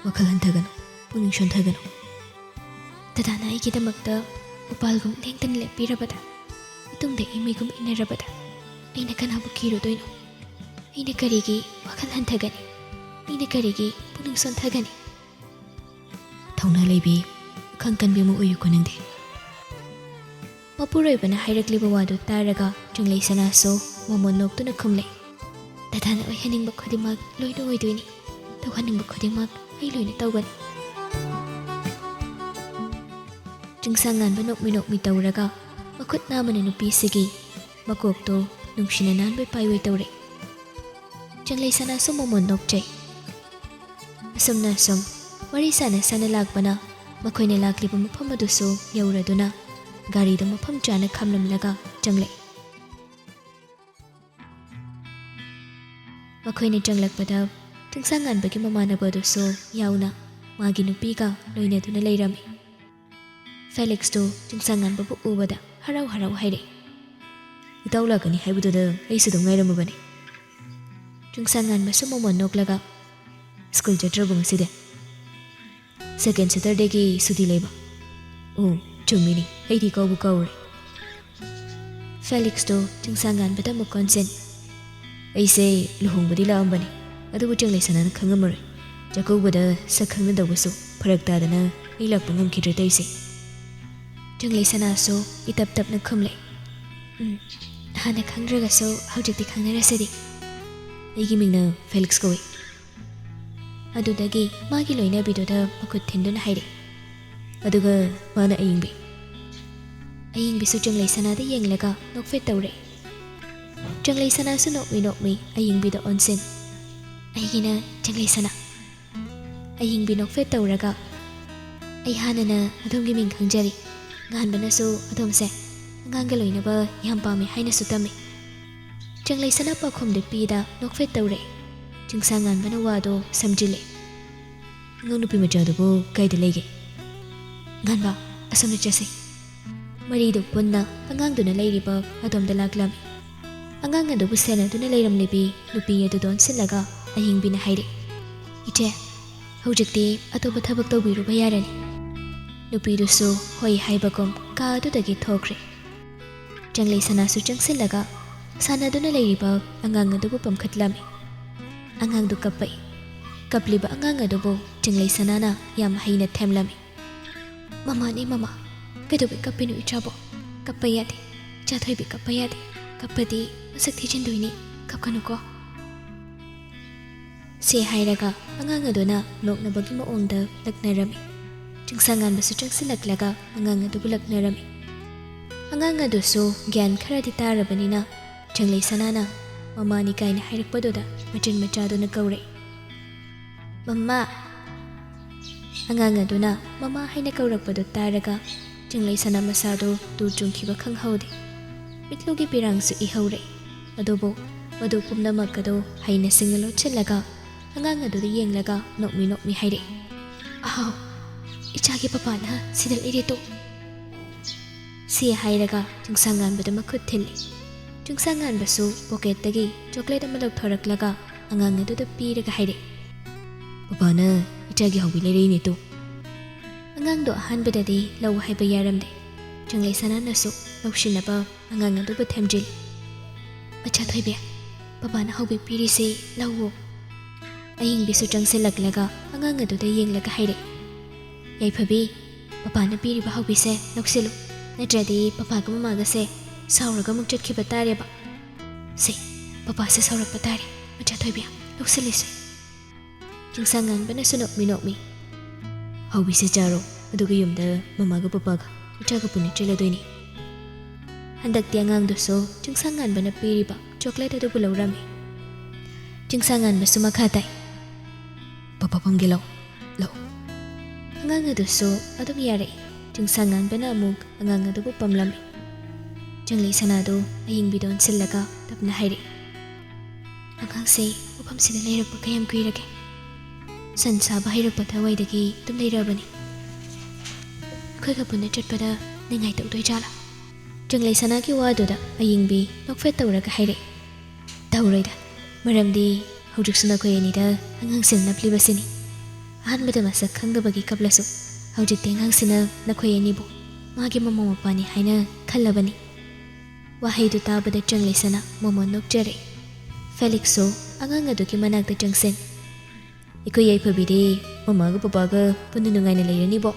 ꯋꯥꯈꯜ ꯍꯟꯊꯒꯅꯨ, ꯄꯨꯛꯅꯤꯡ ꯁꯣꯟꯊꯒꯅꯨ꯫ ꯗꯗꯥꯅ ꯑꯩꯒꯤꯗꯃꯛꯇ ꯎꯄꯥꯜꯒꯨꯝ ꯂꯦꯡꯗꯅ ꯂꯦꯞꯄꯤꯔꯕꯗ, ꯏꯇꯨꯡꯗ ꯏꯃꯩꯒꯨꯝ ꯏꯟꯅꯔꯕꯗ, ꯑꯩꯅ ꯀꯅꯥꯕꯨ ꯀꯤꯔꯨꯗꯣꯏꯅꯣ? ꯑꯩꯅ ꯀꯔꯤꯒꯤ ꯋꯥꯈꯜ ꯍꯟꯊꯒꯅꯤ? ꯑꯩꯅ ꯀꯔꯤꯒꯤ ꯄꯨꯛꯅꯤꯡ ꯁꯣꯟꯊꯒꯅꯤ?" "ꯊꯧꯅꯥ ꯂꯩꯕꯤ, ꯑꯈꯥꯡ ꯀꯟꯕꯤ ꯑꯃ ꯑꯣꯏꯌꯨꯀꯣ ꯅꯪꯗꯤ꯫" ꯃꯄꯨꯔꯣꯏꯕꯅ ꯍꯥꯏꯔꯛꯂꯤꯕ ꯋꯥꯗꯨ ꯇꯥꯔꯒ ꯆꯤꯡꯂꯩ ꯁꯅꯥꯁꯨ ꯃꯣꯃꯣꯟ ꯅꯣꯛꯇꯨꯅ ꯈꯨꯝꯂꯦ, "ꯗꯗꯥꯅ ꯑꯣꯏꯍꯟꯅꯤꯡꯕ ꯈꯨꯗꯤꯡꯃꯛ ꯂꯣꯏꯅ ꯑꯣꯏꯗꯣꯏꯅꯤ꯫ ꯇꯧꯍꯟꯅꯤꯡꯕ ꯈꯨꯗꯤꯡꯃꯛ ꯑꯩ ꯂꯣꯏꯅ ꯇꯧꯒꯅꯤ꯫" ꯆꯤꯡꯁꯥꯡ ꯉꯥꯟꯕ ꯅꯣꯛꯃꯤ ꯅꯣꯛꯃꯤ ꯇꯧꯔꯒ ꯃꯈꯨꯠ ꯅꯥꯝꯃꯅ ꯅꯨꯄꯤꯁꯤꯒꯤ ꯃꯀꯣꯛꯇꯣ ꯅꯨꯡꯁꯤꯅ ꯅꯥꯟꯕꯣꯏ ꯄꯥꯏꯕꯣꯏ ꯇꯧꯔꯦ꯫ ꯆꯪꯂꯩꯁꯅꯥꯁꯨ ꯃꯃꯣꯟ ꯅꯣꯛꯆꯩ꯫ ꯑꯁꯨꯝꯅ ꯑꯁꯨꯝ ꯋꯥꯔꯤ ꯁꯥꯟꯅ ꯁꯥꯟꯅ ꯂꯥꯛꯄꯅ ꯃꯈꯣꯏꯅ ꯂꯥꯛꯂꯤꯕ ꯃꯐꯝ ꯑꯗꯨꯁꯨ ꯌꯧꯔꯗꯨꯅ ꯒꯥꯔꯤꯗꯨ ꯃꯐꯝ ꯆꯥꯅ ꯈꯥꯝꯂꯝꯂꯒ ꯆꯪꯂꯛꯏ꯫ ꯃꯈꯣꯏꯅ ꯆꯪꯂꯛꯄꯗ ꯆꯤꯡꯁꯥꯡꯉꯥꯟꯕꯒꯤ ꯃꯃꯥꯟꯅꯕ ꯑꯗꯨꯁꯨ ꯌꯥꯎꯅ ꯃꯥꯒꯤ ꯅꯨꯄꯤꯒ ꯂꯣꯏꯅꯗꯨꯅ ꯂꯩꯔꯝꯃꯤ꯫ ꯐꯦꯂꯤꯛꯁꯇꯨ ꯆꯤꯡꯁꯥꯡꯉꯥꯟꯕꯕꯨ ꯎꯕꯗ ꯍꯔꯥꯎ ꯍꯔꯥꯎ ꯍꯥꯏꯔꯛꯏ, "ꯏꯇꯥꯎ ꯂꯥꯛꯀꯅꯤ ꯍꯥꯏꯕꯗꯨꯗ ꯑꯩꯁꯨ ꯑꯗꯨꯝ ꯉꯥꯏꯔꯝꯃꯕꯅꯤ꯫" ꯆꯤꯡꯁꯥꯡꯉꯥꯟꯕꯁꯨ ꯃꯃꯣꯟ ꯅꯣꯛꯂꯒ, "ꯁ꯭ꯀꯨꯜ ꯆꯠꯇ꯭ꯔꯕꯣ ꯉꯁꯤꯗꯤ? ꯁꯦꯀꯦꯟ ꯁꯦꯇꯔꯗꯦꯒꯤ ꯁꯨꯇꯤ ꯂꯩꯕ? ꯑꯣ, ꯆꯨꯝꯃꯤꯅꯤ, ꯑꯩꯗꯤ ꯀꯥꯎꯕꯨ ꯀꯥꯎꯔꯦ꯫" ꯐꯦꯂꯤꯛꯁꯇꯨ ꯆꯤꯡꯁꯥꯡꯉꯥꯟꯕꯗ ꯑꯃꯨꯛ ꯑꯣꯟꯁꯤꯟ, "ꯑꯩꯁꯦ ꯂꯨꯍꯣꯡꯕꯗꯤ ꯂꯥꯛꯑꯝꯕꯅꯤ, ꯑꯗꯨꯕꯨ ꯆꯪꯂꯩꯁꯅꯥꯅ ꯈꯪꯉꯝꯃꯔꯣꯏ꯫ ꯆꯥꯛꯀꯧꯕꯗ ꯁꯛ ꯈꯪꯅꯗꯧꯕꯁꯨ ꯐꯔꯛ ꯇꯥꯗꯅ ꯑꯩ ꯂꯥꯛꯄ ꯉꯝꯈꯤꯗ꯭ꯔꯦ ꯇꯧꯔꯤꯁꯦ꯫" ꯆꯪꯂꯩꯁꯅꯥꯁꯨ ꯏꯇꯞ ꯇꯞꯅ ꯈꯨꯝꯂꯦ, "ꯎꯝ, ꯍꯥꯟꯅ ꯈꯪꯗ꯭ꯔꯒꯁꯨ ꯍꯧꯖꯤꯛꯇꯤ ꯈꯪꯅꯔꯁꯤꯗꯤ꯫ ꯑꯩꯒꯤ ꯃꯤꯡꯅ ꯐꯦꯂꯤꯛꯁ ꯀꯧꯏ꯫" ꯑꯗꯨꯗꯒꯤ ꯃꯥꯒꯤ ꯂꯣꯏꯅꯕꯤꯗꯨꯗ ꯃꯈꯨꯠ ꯊꯤꯟꯗꯨꯅ ꯍꯥꯏꯔꯛꯏ꯫ ꯑꯗꯨꯒ ꯃꯥꯅ ꯑꯌꯤꯡꯕꯤ꯫ ꯑꯌꯤꯡꯕꯤꯁꯨ ꯆꯪꯂꯩꯁꯅꯥꯗ ꯌꯦꯡꯂꯒ ꯅꯣꯛꯐꯦꯠ ꯇꯧꯔꯦ꯫ ꯆꯪꯂꯩꯁꯅꯥꯁꯨ ꯅꯣꯛꯃꯤ ꯅꯣꯛꯃꯤ ꯑꯌꯤꯡꯕꯤꯗ ꯑꯣꯟꯁꯤꯟ, "ꯑꯩꯒꯤꯅ ꯆꯪꯂꯩꯁꯅꯥ꯫" ꯑꯌꯤꯡꯕꯤ ꯅꯣꯛꯐꯦꯠ ꯇꯧꯔꯒ, "ꯑꯩ ꯍꯥꯟꯅꯅ ꯑꯗꯣꯝꯒꯤ ꯃꯤꯡ ꯈꯪꯖꯔꯤ꯫ ꯉꯥꯟꯕꯅꯁꯨ ꯑꯗꯣꯝꯁꯦ ꯑꯉꯥꯡꯒ ꯂꯣꯏꯅꯕ ꯌꯥꯝ ꯄꯥꯝꯃꯤ ꯍꯥꯏꯅꯁꯨ ꯇꯝꯃꯤ꯫" ꯆꯪꯂꯩꯁꯅꯥ ꯄꯥꯎꯈꯨꯝꯗꯨ ꯄꯤꯗ ꯅꯣꯛꯐꯦꯠ ꯇꯧꯔꯦ꯫ ꯆꯤꯡꯁꯥꯡ ꯉꯥꯟꯕꯅ ꯋꯥꯗꯣ ꯁꯝꯖꯤꯜꯂꯦ꯫ "ꯑꯉꯥꯡ ꯅꯨꯄꯤ ꯃꯆꯥꯗꯨꯕꯨ ꯀꯥꯏꯗ ꯂꯩꯒꯦ? ꯉꯥꯟꯕ, ꯑꯁꯣꯝꯗ ꯆꯠꯁꯤ꯫" ꯃꯔꯤꯗꯨ ꯄꯨꯟꯅ ꯑꯉꯥꯡꯗꯨꯅ ꯂꯩꯔꯤꯕ ꯑꯗꯣꯝꯗ ꯂꯥꯛꯂꯝꯃꯤ꯫ ꯑꯉꯥꯡ ꯑꯗꯨꯕꯨ ꯁꯦꯟꯅꯗꯨꯅ ꯂꯩꯔꯝꯂꯤꯕꯤ ꯅꯨꯄꯤ ꯑꯗꯨ ꯗꯣꯟꯁꯤꯜꯂꯒ ꯑꯌꯤꯡꯕꯤꯅ ꯍꯥꯏꯔꯛꯏ, "ꯏꯆꯦ, ꯍꯧꯖꯤꯛꯇꯤ ꯑꯇꯣꯞꯄ ꯊꯕꯛ ꯇꯧꯕꯤꯔꯨꯕ ꯌꯥꯔꯅꯤ꯫" ꯅꯨꯄꯤꯗꯨꯁꯨ ꯍꯣꯏ ꯍꯥꯏꯕꯒꯨꯝ ꯀꯥ ꯑꯗꯨꯗꯒꯤ ꯊꯣꯛꯈ꯭ꯔꯦ꯫ ꯆꯪꯂꯩ ꯁꯅꯥꯁꯨ ꯆꯪꯁꯤꯜꯂꯒ ꯁꯥꯟꯅꯗꯨꯅ ꯂꯩꯔꯤꯕ ꯑꯉꯥꯡ ꯑꯗꯨꯕꯨ ꯄꯝꯈꯠꯂꯝꯃꯤ꯫ ꯑꯉꯥꯡꯗꯨ ꯀꯞꯄꯛꯏ꯫ ꯀꯞꯂꯤꯕ ꯑꯉꯥꯡ ꯑꯗꯨꯕꯨ ꯆꯪꯂꯩ ꯁꯅꯥꯅ ꯌꯥꯝ ꯍꯩꯅ ꯊꯦꯝꯂꯝꯃꯤ꯫ "ꯃꯃꯥꯅꯤ ꯃꯃꯥ, ꯀꯩꯗꯧꯕꯩ ꯀꯞꯄꯤꯅꯣ ꯏꯆꯥꯕꯣ? ꯀꯞꯄ ꯌꯥꯗꯦ, ꯏꯆꯥ ꯊꯣꯏꯕꯤ ꯀꯞꯄ ꯌꯥꯗꯦ꯫ ꯀꯞꯄꯗꯤ ꯃꯁꯛ ꯊꯤꯖꯤꯟꯗꯣꯏꯅꯤ, ꯀꯞꯀꯅꯨꯀꯣ꯫" ꯁꯦ ꯍꯥꯏꯔꯒ ꯑꯉꯥꯡ ꯑꯗꯨꯅ ꯅꯣꯛꯅꯕꯒꯤ ꯃꯑꯣꯡꯗ ꯂꯛꯅꯔꯝꯃꯤ꯫ ꯆꯤꯡꯁꯥꯡꯉꯥꯟꯕꯁꯨ ꯆꯪꯁꯤꯜꯂꯛꯂꯒ ꯑꯉꯥꯡ ꯑꯗꯨꯕꯨ ꯂꯛꯅꯔꯝꯃꯤ꯫ ꯑꯉꯥꯡ ꯑꯗꯨꯁꯨ ꯒ꯭ꯌꯥꯟ ꯈꯔꯗꯤ ꯇꯥꯔꯕꯅꯤꯅ ꯆꯪꯂꯩ ꯁꯅꯥꯅ, "ꯃꯃꯥꯅꯤ" ꯀꯥꯏꯅ ꯍꯥꯏꯔꯛꯄꯗꯨꯗ ꯃꯆꯤꯟ ꯃꯆꯥꯗꯨꯅ ꯀꯧꯔꯦ, "ꯃꯃꯥ!" ꯑꯉꯥꯡ ꯑꯗꯨꯅ "ꯃꯃꯥ" ꯍꯥꯏꯅ ꯀꯧꯔꯛꯄꯗꯨ ꯇꯥꯔꯒ ꯆꯤꯡꯂꯩ ꯁꯅꯥ ꯃꯁꯥꯗꯨ ꯇꯨ ꯆꯨꯡꯈꯤꯕ ꯈꯪꯍꯧꯗꯦ꯫ ꯃꯤꯠꯂꯨꯒꯤ ꯄꯤꯔꯥꯡꯁꯨ ꯏꯍꯧꯔꯦ꯫ ꯑꯗꯨꯕꯨ ꯃꯗꯨ ꯄꯨꯝꯅꯃꯛ ꯑꯗꯨ ꯍꯩꯅ ꯁꯤꯡꯅ ꯂꯣꯠꯁꯤꯜꯂꯒ ꯑꯉꯥꯡ ꯑꯗꯨꯗ ꯌꯦꯡꯂꯒ ꯅꯣꯛꯃꯤ ꯅꯣꯛꯃꯤ ꯍꯥꯏꯔꯛꯏ, "ꯑꯍꯥꯎ, ꯏꯆꯥꯒꯤ ꯄꯄꯥꯅ ꯁꯤꯗ ꯂꯩꯔꯦ ꯇꯨ!" ꯁꯤ ꯍꯥꯏꯔꯒ ꯆꯤꯡꯁꯥꯡ ꯉꯥꯟꯕꯗ ꯃꯈꯨꯠ ꯊꯤꯜꯂꯤ꯫ ꯆꯤꯡꯁꯥꯡ ꯉꯥꯟꯕꯁꯨ ꯄꯣꯀꯦꯠꯇꯒꯤ ꯆꯣꯀ꯭ꯂꯦꯠ ꯑꯃ ꯂꯧꯊꯣꯔꯛꯂꯒ ꯑꯉꯥꯡ ꯑꯗꯨꯗ ꯄꯤꯔꯒ ꯍꯥꯏꯔꯛꯏ, "ꯄꯄꯥꯅ ꯏꯆꯥꯒꯤ ꯍꯥꯎꯕꯤ ꯂꯩꯔꯛꯏꯅꯦ ꯇꯨ!" ꯑꯉꯥꯡꯗꯣ ꯑꯍꯥꯟꯕꯗꯗꯤ ꯂꯧ ꯍꯥꯏꯕ ꯌꯥꯔꯝꯗꯦ꯫ ꯆꯤꯡꯂꯩ ꯁꯅꯥꯅꯁꯨ ꯂꯧꯁꯤꯟꯅꯕ ꯑꯉꯥꯡ ꯑꯗꯨꯕꯨ ꯊꯦꯝꯖꯤꯜꯂꯤ꯫ "ꯃꯆꯥ ꯊꯣꯏꯕꯤ, ꯄꯄꯥꯅ ꯍꯥꯎꯕꯤ ꯄꯤꯔꯤꯁꯦ ꯂꯧꯑꯣ꯫" ꯑꯌꯤꯡꯕꯤꯁꯨ ꯆꯪꯁꯤꯜꯂꯛꯂꯒ ꯑꯉꯥꯡ ꯑꯗꯨꯗ ꯌꯦꯡꯂꯒ ꯍꯥꯏꯔꯛꯏ, "ꯌꯥꯏꯐꯕꯤ, ꯄꯄꯥꯅ ꯄꯤꯔꯤꯕ ꯍꯥꯎꯕꯤꯁꯦ ꯂꯧꯁꯤꯜꯂꯨ, ꯅꯠꯇ꯭ꯔꯗꯤ ꯄꯄꯥꯒ ꯃꯃꯥꯒꯁꯦ ꯁꯥꯎꯔꯒ ꯑꯃꯨꯛ ꯆꯠꯈꯤꯕ ꯇꯥꯔꯦꯕ꯫ ꯁꯦ, ꯄꯄꯥꯁꯦ ꯁꯥꯎꯔꯛꯄ ꯇꯥꯔꯦ, ꯃꯆꯥ ꯊꯣꯏꯕꯤ, ꯂꯧꯁꯤꯜꯂꯤꯁꯦ꯫" ꯆꯤꯡꯁꯥꯡ ꯉꯥꯟꯕꯅꯁꯨ ꯅꯣꯛꯃꯤ ꯅꯣꯛꯃꯤ, "ꯍꯥꯎꯕꯤꯁꯦ ꯆꯥꯔꯣ, ꯑꯗꯨꯒ ꯌꯨꯝꯗ ꯃꯃꯥꯒ ꯄꯄꯥꯒ ꯏꯆꯥꯒ ꯄꯨꯟꯅ ꯆꯦꯜꯂꯗꯣꯏꯅꯤ꯫" ꯍꯟꯗꯛꯇꯤ ꯑꯉꯥꯡꯗꯨꯁꯨ ꯆꯤꯡꯁꯥꯡ ꯉꯥꯟꯕꯅ ꯄꯤꯔꯤꯕ ꯆꯣꯀ꯭ꯂꯦꯠ ꯑꯗꯨꯕꯨ ꯂꯧꯔꯝꯃꯤ꯫ ꯆꯤꯡꯁꯥꯡ ꯉꯥꯟꯕꯁꯨ ꯃꯈꯥ ꯇꯥꯏ, "ꯄꯄꯥ ꯄꯝꯒꯦ, ꯂꯧ, ꯂꯧ꯫" ꯑꯉꯥꯡ ꯑꯗꯨꯁꯨ ꯑꯗꯨꯝ ꯌꯥꯔꯛꯏ꯫ ꯆꯤꯡꯁꯥꯡ ꯉꯥꯟꯕꯅ ꯑꯃꯨꯛ ꯑꯉꯥꯡ ꯑꯗꯨꯕꯨ ꯄꯝꯂꯝꯃꯤ꯫ ꯆꯤꯡꯂꯩ ꯁꯅꯥꯗꯨ ꯑꯌꯤꯡꯕꯤꯗ ꯑꯣꯟꯁꯤꯜꯂꯒ ꯇꯞꯅ ꯍꯥꯏꯔꯛꯏ, "ꯑꯉꯥꯡꯁꯦ ꯃꯐꯝꯁꯤꯗ ꯂꯩꯔꯛꯄ ꯀꯌꯥꯝ ꯀꯨꯏꯔꯒꯦ? ꯁꯟ ꯁꯥꯕ ꯍꯩꯔꯛꯄ ꯊꯋꯥꯏꯗꯒꯤ ꯑꯗꯨꯝ ꯂꯩꯔꯛꯑꯕꯅꯤ꯫ ꯑꯩꯈꯣꯏꯒ ꯄꯨꯟꯅ ꯆꯠꯄꯗ ꯅꯤꯡꯉꯥꯏ ꯇꯧꯗꯣꯏ ꯖꯥꯠꯂꯥ?" ꯆꯤꯡꯂꯩ ꯁꯅꯥꯒꯤ ꯋꯥꯗꯨꯗ ꯑꯌꯤꯡꯕꯤ ꯅꯣꯛꯐꯦꯠ ꯇꯧꯔꯒ ꯍꯥꯏꯔꯛꯏ, "ꯇꯧꯔꯣꯏꯗ, ꯃꯔꯝꯗꯤ ꯍꯧꯖꯤꯛꯁꯨ ꯅꯈꯣꯏ ꯑꯅꯤꯗ ꯑꯉꯥꯡꯁꯤꯡ ꯅꯞꯂꯤꯕꯁꯤꯅꯤ꯫ ꯑꯍꯥꯟꯕꯗ ꯃꯁꯛ ꯈꯪꯗꯕꯒꯤ ꯀꯞꯂꯁꯨ, ꯍꯧꯖꯤꯛꯇꯤ ꯑꯉꯥꯡꯁꯤꯅ ꯅꯈꯣꯏ ꯑꯅꯤꯕꯨ ꯃꯥꯒꯤ ꯃꯃꯥ ꯃꯄꯥꯅꯤ ꯍꯥꯏꯅ ꯈꯜꯂꯕꯅꯤ꯫" ꯋꯥꯍꯩꯗꯨ ꯇꯥꯕꯗ ꯆꯤꯡꯂꯩ ꯁꯅꯥ ꯃꯣꯃꯣꯟ ꯅꯣꯛꯆꯔꯛꯏ꯫ ꯐꯦꯂꯤꯛꯁꯁꯨ ꯑꯉꯥꯡ ꯑꯗꯨꯒꯤ ꯃꯅꯥꯛꯇ ꯆꯪꯁꯤꯟ, "ꯑꯩꯈꯣꯏ ꯌꯥꯏꯐꯕꯤꯗꯤ ꯃꯃꯥꯒ ꯄꯄꯥꯒ ꯄꯨꯟꯅ ꯅꯨꯡꯉꯥꯏꯅ ꯂꯩꯔꯅꯤꯕꯣ?"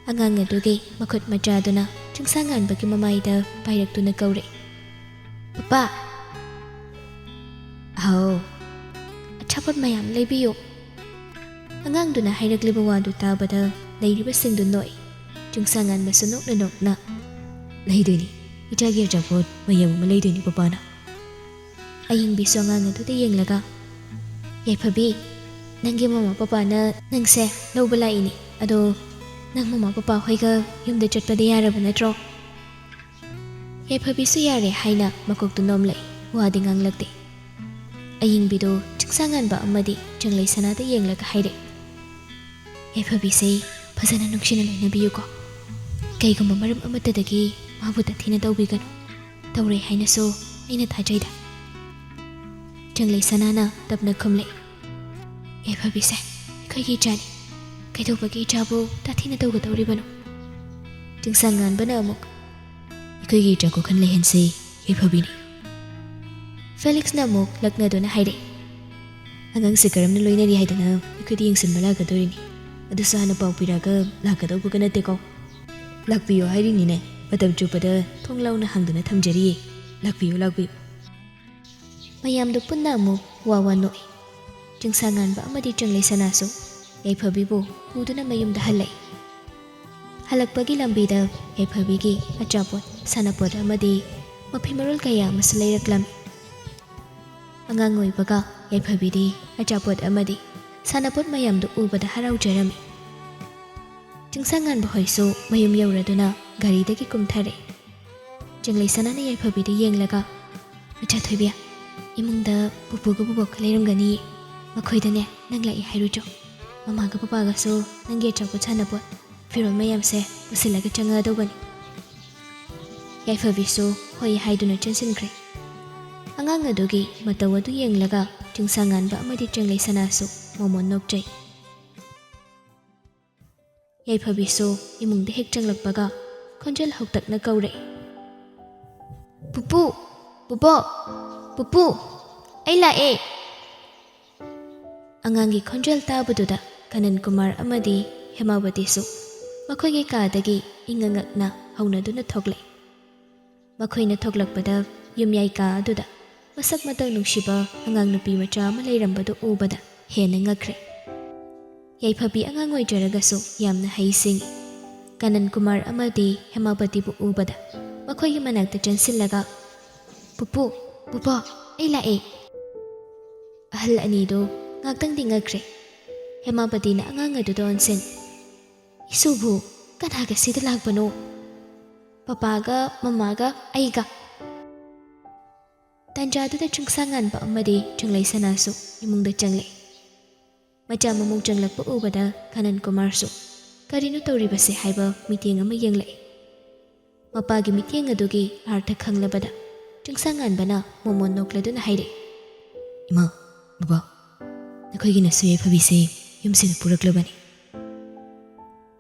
ꯑꯉꯥꯡ ꯑꯗꯨꯒꯤ ꯃꯈꯨꯠ ꯃꯆꯥꯗꯨꯅ ꯆꯤꯡꯁꯥꯡ ꯉꯥꯟꯕꯒꯤ ꯃꯃꯥꯏꯗ ꯄꯥꯏꯔꯛꯇꯨꯅ ꯀꯧꯔꯛꯏ, "ꯄꯄꯥ!" "ꯍꯥꯎ꯫" "ꯑꯆꯥꯄꯣꯠ ꯃꯌꯥꯝ ꯂꯩꯕꯤꯌꯨ꯫" ꯑꯉꯥꯡꯗꯨꯅ ꯍꯥꯏꯔꯛꯂꯤꯕ ꯋꯥꯗꯨ ꯇꯥꯕꯗ ꯂꯩꯔꯤꯕꯁꯤꯡꯗꯨ ꯅꯣꯛꯏ꯫ ꯆꯤꯡꯁꯥꯡ ꯉꯥꯟꯕꯁꯨ ꯅꯣꯛꯅ ꯅꯣꯛꯅ, "ꯂꯩꯗꯣꯏꯅꯤ, ꯏꯆꯥꯒꯤ ꯑꯆꯥꯄꯣꯠ ꯃꯌꯥꯝ ꯑꯃ ꯂꯩꯗꯣꯏꯅꯤ ꯄꯄꯥꯅ꯫" ꯑꯌꯤꯡꯕꯤꯁꯨ ꯑꯉꯥꯡ ꯑꯗꯨꯗ ꯌꯦꯡꯂꯒ, "ꯌꯥꯏꯐꯕꯤ, ꯅꯪꯒꯤ ꯃꯃꯥ ꯄꯄꯥꯅ ꯅꯪꯁꯦ ꯂꯧꯕ ꯂꯥꯛꯏꯅꯤ꯫ ꯑꯗꯣ ꯅꯪ ꯃꯃꯥ ꯄꯄꯥ ꯍꯣꯏꯒ ꯌꯨꯝꯗ ꯆꯠꯄꯗꯤ ꯌꯥꯔꯕ ꯅꯠꯇ꯭ꯔꯣ?" ꯌꯥꯏꯐꯕꯤꯁꯨ ꯌꯥꯔꯦ ꯍꯥꯏꯅ ꯃꯀꯣꯛꯇꯨ ꯅꯣꯝꯂꯛꯏ, ꯋꯥꯗꯤ ꯉꯥꯡꯂꯛꯇꯦ꯫ ꯑꯌꯤꯡꯕꯤꯗꯨ ꯆꯤꯡꯁꯥꯡꯉꯥꯟꯕ ꯑꯃꯗꯤ ꯆꯪꯂꯩ ꯁꯅꯥꯗ ꯌꯦꯡꯂꯒ ꯍꯥꯏꯔꯛꯏ, "ꯌꯥꯏꯐꯕꯤꯁꯦ ꯐꯖꯅ ꯅꯨꯡꯁꯤꯅ ꯂꯣꯏꯅꯕꯤꯌꯨꯀꯣ꯫ ꯀꯩꯒꯨꯝꯕ ꯃꯔꯝ ꯑꯃꯠꯇꯗꯒꯤ ꯃꯥꯕꯨ ꯇꯥꯊꯤꯅ ꯇꯧꯕꯤꯒꯅꯨ꯫ ꯇꯧꯔꯦ ꯍꯥꯏꯅꯁꯨ ꯑꯩꯅ ꯊꯥꯖꯩꯗ꯫" ꯆꯪꯂꯩ ꯁꯅꯥꯅ ꯇꯞꯅ ꯈꯨꯝꯂꯛꯏ, "ꯌꯥꯏꯐꯕꯤꯁꯦ ꯑꯩꯈꯣꯏꯒꯤ ꯏꯆꯥꯅꯤ꯫ ꯀꯩꯗꯧꯕꯒꯤ ꯏꯆꯥꯕꯨ ꯇꯥꯊꯤꯅ ꯇꯧꯒꯗꯧꯔꯤꯕꯅꯣ?" ꯆꯤꯡꯁꯥꯡꯉꯥꯟꯕꯅ ꯑꯃꯨꯛ, "ꯑꯩꯈꯣꯏꯒꯤ ꯏꯆꯥ ꯀꯣꯛꯍꯟ ꯂꯩꯍꯟꯁꯤ ꯌꯥꯏꯐꯕꯤꯅꯤ꯫" ꯐꯦꯂꯤꯛꯁꯅ ꯑꯃꯨꯛ ꯂꯛꯅꯗꯨꯅ ꯍꯥꯏꯔꯛꯏ, "ꯑꯉꯥꯡꯁꯦ ꯀꯔꯝꯅ ꯂꯣꯏꯅꯔꯤ ꯍꯥꯏꯗꯅ ꯑꯩꯈꯣꯏꯗ ꯌꯦꯡꯁꯤꯟꯕ ꯂꯥꯛꯀꯗꯧꯔꯤꯅꯤ꯫ ꯑꯗꯨꯁꯨ ꯍꯥꯟꯅ ꯄꯥꯎ ꯄꯤꯔꯛꯑꯒ ꯂꯥꯛꯀꯗꯧꯕꯒ ꯅꯠꯇꯦꯀꯣ꯫ ꯂꯥꯛꯄꯤꯌꯣ ꯍꯥꯏꯔꯤꯅꯤꯅꯦ, ꯃꯇꯝ ꯆꯨꯞꯄꯗ ꯊꯣꯡ ꯂꯥꯎꯅ ꯍꯥꯡꯗꯨꯅ ꯊꯝꯖꯔꯤꯌꯦ꯫ ꯂꯥꯛꯄꯤꯌꯨ, ꯂꯥꯛꯄꯤꯌꯨ꯫" ꯃꯌꯥꯝꯗꯨ ꯄꯨꯟꯅ ꯑꯃꯨꯛ ꯋꯥ ꯋꯥ ꯅꯣꯛꯏ꯫ ꯆꯤꯡꯁꯥꯡꯉꯥꯟꯕ ꯑꯃꯗꯤ ꯆꯪꯂꯩ ꯁꯅꯥꯁꯨ ꯌꯥꯏꯐꯕꯤꯕꯨ ꯄꯨꯗꯨꯅ ꯃꯌꯨꯝꯗ ꯍꯜꯂꯛꯏ꯫ ꯍꯜꯂꯛꯄꯒꯤ ꯂꯝꯕꯤꯗ ꯌꯥꯏꯐꯕꯤꯒꯤ ꯑꯆꯥꯄꯣꯠ, ꯁꯥꯟꯅꯄꯣꯠ ꯑꯃꯗꯤ ꯃꯐꯤ ꯃꯔꯣꯜ ꯀꯌꯥ ꯑꯃꯁꯨ ꯂꯩꯔꯛꯂꯝꯃꯤ꯫ ꯑꯉꯥꯡ ꯑꯣꯏꯕꯒ ꯌꯥꯏꯐꯕꯤꯗꯤ ꯑꯆꯥꯄꯣꯠ ꯑꯃꯗꯤ ꯁꯥꯟꯅꯄꯣꯠ ꯃꯌꯥꯝꯗꯨ ꯎꯕꯗ ꯍꯔꯥꯎꯖꯔꯝꯃꯤ꯫ ꯆꯤꯡꯁꯥꯡꯉꯥꯟꯕ ꯍꯣꯏꯁꯨ ꯃꯌꯨꯝ ꯌꯧꯔꯗꯨꯅ ꯒꯥꯔꯤꯗꯒꯤ ꯀꯨꯝꯊꯔꯛꯏ꯫ ꯆꯪꯂꯩ ꯁꯅꯥꯅ ꯌꯥꯏꯐꯕꯤꯗ ꯌꯦꯡꯂꯒ, "ꯏꯆꯥ ꯊꯣꯏꯕꯤ, ꯏꯃꯨꯡꯗ ꯄꯨꯄꯨꯒ ꯕꯨꯕꯣꯛꯀ ꯂꯩꯔꯝꯒꯅꯤ꯫ ꯃꯈꯣꯏꯗꯅꯦ ꯅꯪ ꯂꯥꯛꯏ ꯍꯥꯏꯔꯨꯆꯣ꯫ ꯃꯃꯥꯒ ꯄꯄꯥꯒꯁꯨ ꯅꯪꯒꯤ ꯑꯆꯥꯄꯣꯠ, ꯁꯥꯟꯅꯄꯣꯠ, ꯐꯤꯔꯣꯜ ꯃꯌꯥꯝꯁꯦ ꯄꯨꯁꯤꯜꯂꯒ ꯆꯪꯉꯛꯑꯗꯧꯕꯅꯤ꯫" ꯌꯥꯏꯐꯕꯤꯁꯨ ꯍꯣꯏ ꯍꯥꯏꯗꯨꯅ ꯆꯦꯟꯁꯤꯟꯈ꯭ꯔꯦ꯫ ꯑꯉꯥꯡ ꯑꯗꯨꯒꯤ ꯃꯇꯧ ꯑꯗꯨ ꯌꯦꯡꯂꯒ ꯆꯤꯡꯁꯥꯡꯉꯥꯟꯕ ꯑꯃꯗꯤ ꯆꯪꯂꯩ ꯁꯅꯥꯁꯨ ꯃꯣꯃꯣꯟ ꯅꯣꯛꯆꯩ꯫ ꯌꯥꯏꯐꯕꯤꯁꯨ ꯏꯃꯨꯡꯗ ꯍꯦꯛ ꯆꯪꯂꯛꯄꯒ ꯈꯣꯟꯖꯦꯜ ꯍꯧꯇꯛꯅ ꯀꯧꯔꯛꯏ, "ꯄꯨꯄꯨ! ꯕꯨꯕꯣꯛ! ꯄꯨꯄꯨ! ꯑꯩ ꯂꯥꯛꯑꯦ!" ꯑꯉꯥꯡꯒꯤ ꯈꯣꯟꯖꯦꯜ ꯇꯥꯕꯗꯨꯗ ꯀꯅꯟ ꯀꯨꯃꯥꯔ ꯑꯃꯗꯤ ꯍꯦꯃꯥꯕꯇꯤꯁꯨ ꯃꯈꯣꯏꯒꯤ ꯀꯥꯗꯒꯤ ꯏꯉꯛ ꯉꯛꯅ ꯍꯧꯅꯗꯨꯅ ꯊꯣꯛꯂꯛꯏ꯫ ꯃꯈꯣꯏꯅ ꯊꯣꯛꯂꯛꯄꯗ ꯌꯨꯝꯌꯥꯏ ꯀꯥ ꯑꯗꯨꯗ ꯃꯁꯛ ꯃꯇꯧ ꯅꯨꯡꯁꯤꯕ ꯑꯉꯥꯡ ꯅꯨꯄꯤ ꯃꯆꯥ ꯑꯃ ꯂꯩꯔꯝꯕꯗꯨ ꯎꯕꯗ ꯍꯦꯟꯅ ꯉꯛꯈ꯭ꯔꯦ꯫ ꯌꯥꯏꯐꯕꯤ ꯑꯉꯥꯡ ꯑꯣꯏꯖꯔꯒꯁꯨ ꯌꯥꯝꯅ ꯍꯩ ꯁꯤꯡꯉꯤ꯫ ꯀꯅꯟ ꯀꯨꯃꯥꯔ ꯑꯃꯗꯤ ꯍꯦꯃꯥꯕꯇꯤꯕꯨ ꯎꯕꯗ ꯃꯈꯣꯏꯒꯤ ꯃꯅꯥꯛꯇ ꯆꯦꯟꯁꯤꯜꯂꯒ, "ꯄꯨꯄꯨ, "ꯕꯨꯕꯣꯛ, ꯑꯩ ꯂꯥꯛꯑꯦ!" ꯑꯍꯜ ꯑꯅꯤꯗꯨ ꯉꯥꯛꯇꯪꯗꯤ ꯉꯛꯈ꯭ꯔꯦ꯫ ꯍꯦꯃꯥꯕꯇꯤꯅ ꯑꯉꯥꯡ ꯑꯗꯨꯗ ꯑꯣꯟꯁꯤꯟ, "ꯏꯁꯨꯕꯨ ꯀꯅꯥꯒ ꯁꯤꯗ ꯂꯥꯛꯄꯅꯣ?" "ꯄꯄꯥꯒ ꯃꯃꯥꯒ ꯑꯩꯒ꯫" ꯇꯥꯟꯖꯥꯗꯨꯗ ꯆꯤꯡꯁꯥꯡꯉꯥꯟꯕ ꯑꯃꯗꯤ ꯆꯤꯡꯂꯩ ꯁꯅꯥꯁꯨ ꯏꯃꯨꯡꯗ ꯆꯪꯂꯛꯏ꯫ ꯃꯆꯥ ꯃꯃꯧ ꯆꯪꯂꯛꯄ ꯎꯕꯗ ꯀꯅꯟ ꯀꯨꯃꯥꯔꯁꯨ "ꯀꯔꯤꯅꯣ ꯇꯧꯔꯤꯕꯁꯦ?" ꯍꯥꯏꯕ ꯃꯤꯠꯌꯦꯡ ꯑꯃ ꯌꯦꯡꯂꯛꯏ꯫ ꯃꯄꯥꯒꯤ ꯃꯤꯠꯌꯦꯡ ꯑꯗꯨꯒꯤ ꯑꯥꯔꯊ ꯈꯪꯂꯕꯗ ꯆꯤꯡꯁꯥꯡꯉꯥꯟꯕꯅ ꯃꯣꯃꯣꯟ ꯅꯣꯛꯂꯗꯨꯅ ꯍꯥꯏꯔꯛꯏ, "ꯏꯃꯥ, ꯕꯕꯥ, ꯅꯈꯣꯏꯒꯤ ꯅꯁꯨ ꯌꯥꯏꯐꯕꯤꯁꯦ ꯌꯨꯝꯁꯤꯗ ꯄꯨꯔꯛꯂꯕꯅꯤ꯫"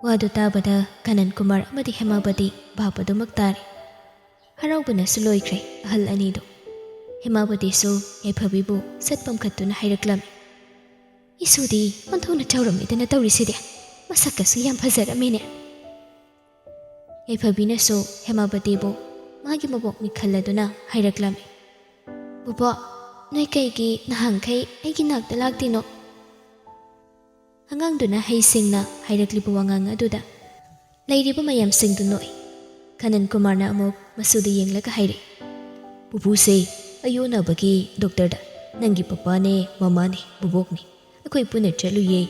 ꯋꯥꯗꯨ ꯇꯥꯕꯗ ꯀꯅꯟ ꯀꯨꯃꯥꯔ ꯑꯃꯗꯤ ꯍꯦꯃꯥꯕꯇꯤ ꯚꯥꯞ ꯑꯗꯨꯃꯛ ꯇꯥꯔꯦ꯫ ꯍꯔꯥꯎꯕꯅꯁꯨ ꯂꯣꯏꯈ꯭ꯔꯦ ꯑꯍꯜ ꯑꯅꯤꯗꯨ꯫ ꯍꯦꯃꯥꯕꯇꯤꯁꯨ ꯌꯥꯏꯐꯕꯤꯕꯨ ꯁꯠ ꯄꯝꯈꯠꯇꯨꯅ ꯍꯥꯏꯔꯛꯂꯝꯃꯤ, "ꯏꯁꯨꯗꯤ ꯑꯣꯟꯊꯣꯛꯅ ꯆꯥꯎꯔꯝꯃꯤꯗꯅ ꯇꯧꯔꯤꯁꯤꯗꯤ, ꯃꯁꯛꯀꯁꯨ ꯌꯥꯝ ꯐꯖꯔꯝꯃꯤꯅꯦ꯫" ꯌꯥꯏꯐꯕꯤꯅꯁꯨ ꯍꯦꯃꯥꯕꯇꯤꯕꯨ ꯃꯥꯒꯤ ꯃꯕꯣꯛꯅꯤ ꯈꯜꯂꯗꯨꯅ ꯍꯥꯏꯔꯛꯂꯝꯃꯤ, "ꯕꯨꯕꯣꯛ, ꯅꯣꯏ ꯀꯩꯒꯤ ꯅꯍꯥꯟꯈꯩ ꯑꯩꯒꯤ ꯅꯥꯛꯇ ꯂꯥꯛꯇꯤꯅꯣ?" ꯑꯉꯥꯡꯗꯨꯅ ꯍꯩꯁꯤꯡꯅ ꯍꯥꯏꯔꯛꯂꯤꯕ ꯋꯥꯉꯥꯡ ꯑꯗꯨꯗ ꯂꯩꯔꯤꯕ ꯃꯌꯥꯝꯁꯤꯡꯗꯨ ꯅꯣꯛꯏ꯫ ꯀꯅꯟ ꯀꯨꯃꯥꯔꯅ ꯑꯃꯨꯛ ꯃꯁꯨꯗ ꯌꯦꯡꯂꯒ ꯍꯥꯏꯔꯛꯏ, "ꯄꯨꯄꯨꯁꯦ ꯑꯌꯣꯟꯅꯕꯒꯤ ꯗꯣꯛꯇꯔꯗ ꯅꯪꯒꯤ ꯄꯄꯥꯅꯦ, ꯃꯃꯥꯅꯦ, ꯕꯨꯕꯣꯛꯅꯦ, ꯑꯩꯈꯣꯏ ꯄꯨꯟꯅ ꯆꯠꯂꯨꯌꯦ꯫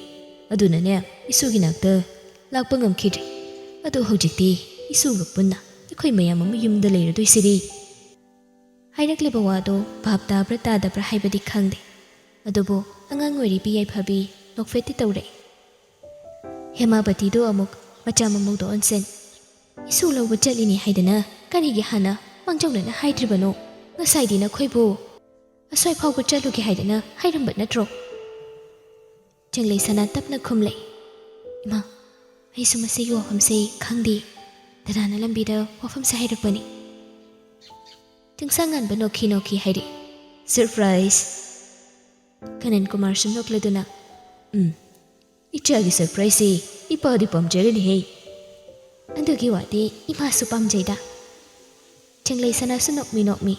ꯑꯗꯨꯅꯅꯦ ꯏꯁꯨꯒꯤ ꯅꯥꯛꯇ ꯂꯥꯛꯄ ꯉꯝꯈꯤꯗ꯭ꯔꯦ꯫ ꯑꯗꯣ ꯍꯧꯖꯤꯛꯇꯤ ꯏꯁꯨꯒ ꯄꯨꯟꯅ ꯑꯩꯈꯣꯏ ꯃꯌꯥꯝ ꯑꯃ ꯌꯨꯝꯗ ꯂꯩꯔꯗꯣꯏꯁꯤꯗꯤ꯫" ꯍꯥꯏꯔꯛꯂꯤꯕ ꯋꯥꯗꯣ ꯚꯥꯞ ꯇꯥꯕ꯭ꯔꯥ ꯇꯥꯗꯕ꯭ꯔꯥ ꯍꯥꯏꯕꯗꯤ ꯈꯪꯗꯦ, ꯑꯗꯨꯕꯨ ꯑꯉꯥꯡ ꯑꯣꯏꯔꯤꯕꯤ ꯌꯥꯏꯐꯕꯤ ꯅꯣꯛꯐꯦꯠꯇꯤ ꯇꯧꯔꯛꯏ꯫ ꯍꯦꯃꯥꯕꯇꯤꯗꯨ ꯑꯃꯨꯛ ꯃꯆꯥ ꯃꯃꯧꯗ ꯑꯣꯟꯁꯤꯟ, "ꯏꯁꯨ ꯂꯧꯕ ꯆꯠꯂꯤꯅꯤ ꯍꯥꯏꯗꯅ ꯀꯔꯤꯒꯤ ꯍꯥꯟꯅ ꯃꯥꯡꯖꯧꯅꯅ ꯍꯥꯏꯗ꯭ꯔꯤꯕꯅꯣ? ꯉꯁꯥꯏꯗꯤ ꯅꯈꯣꯏꯕꯨ ꯑꯁ꯭ꯋꯥꯏ ꯐꯥꯎꯕ ꯆꯠꯂꯨꯒꯦ ꯍꯥꯏꯗꯅ ꯍꯥꯏꯔꯝꯕ ꯅꯠꯇ꯭ꯔꯣ?" ꯆꯤꯡꯂꯩ ꯁꯅꯥ ꯇꯞꯅ ꯈꯨꯝꯂꯛꯏ, "ꯏꯃꯥ, ꯑꯩꯁꯨ ꯃꯁꯤꯒꯤ ꯋꯥꯐꯝꯁꯦ ꯈꯪꯗꯦ꯫ ꯗꯗꯥꯅ ꯂꯝꯕꯤꯗ ꯋꯥꯐꯝꯁꯦ ꯍꯥꯏꯔꯛꯄꯅꯤ꯫" ꯆꯤꯡꯁꯥꯡꯉꯥꯟꯕ ꯅꯣꯛꯈꯤ ꯅꯣꯛꯈꯤ ꯍꯥꯏꯔꯛꯏ, "ꯁꯔꯄ꯭ꯔꯥꯏꯖ!" ꯀꯅꯟ ꯀꯨꯃꯥꯔꯁꯨ ꯅꯣꯛꯂꯗꯨꯅ, "ꯎꯝ, ꯏꯆꯥꯒꯤ ꯁꯔꯄ꯭ꯔꯥꯏꯖꯁꯤ ꯏꯄꯥꯗꯤ ꯄꯥꯝꯖꯔꯅꯤꯍꯦ꯫" "ꯑꯗꯨꯒꯤ ꯋꯥꯗꯤ ꯏꯃꯥꯁꯨ ꯄꯥꯝꯖꯩꯗ꯫" ꯆꯤꯡꯂꯩ ꯁꯅꯥꯁꯨ ꯅꯣꯛꯃꯤ ꯅꯣꯛꯃꯤ,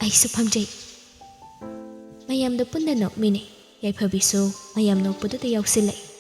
"ꯑꯩꯁꯨ ꯄꯥꯝꯖꯩ꯫" ꯃꯌꯥꯝꯗꯣ ꯄꯨꯟꯅ ꯅꯣꯛꯃꯤꯟꯅꯩ꯫ ꯌꯥꯏꯐꯕꯤꯁꯨ ꯃꯌꯥꯝ ꯅꯣꯛꯄꯗꯨꯗ ꯌꯥꯎꯁꯤꯜꯂꯛꯏ꯫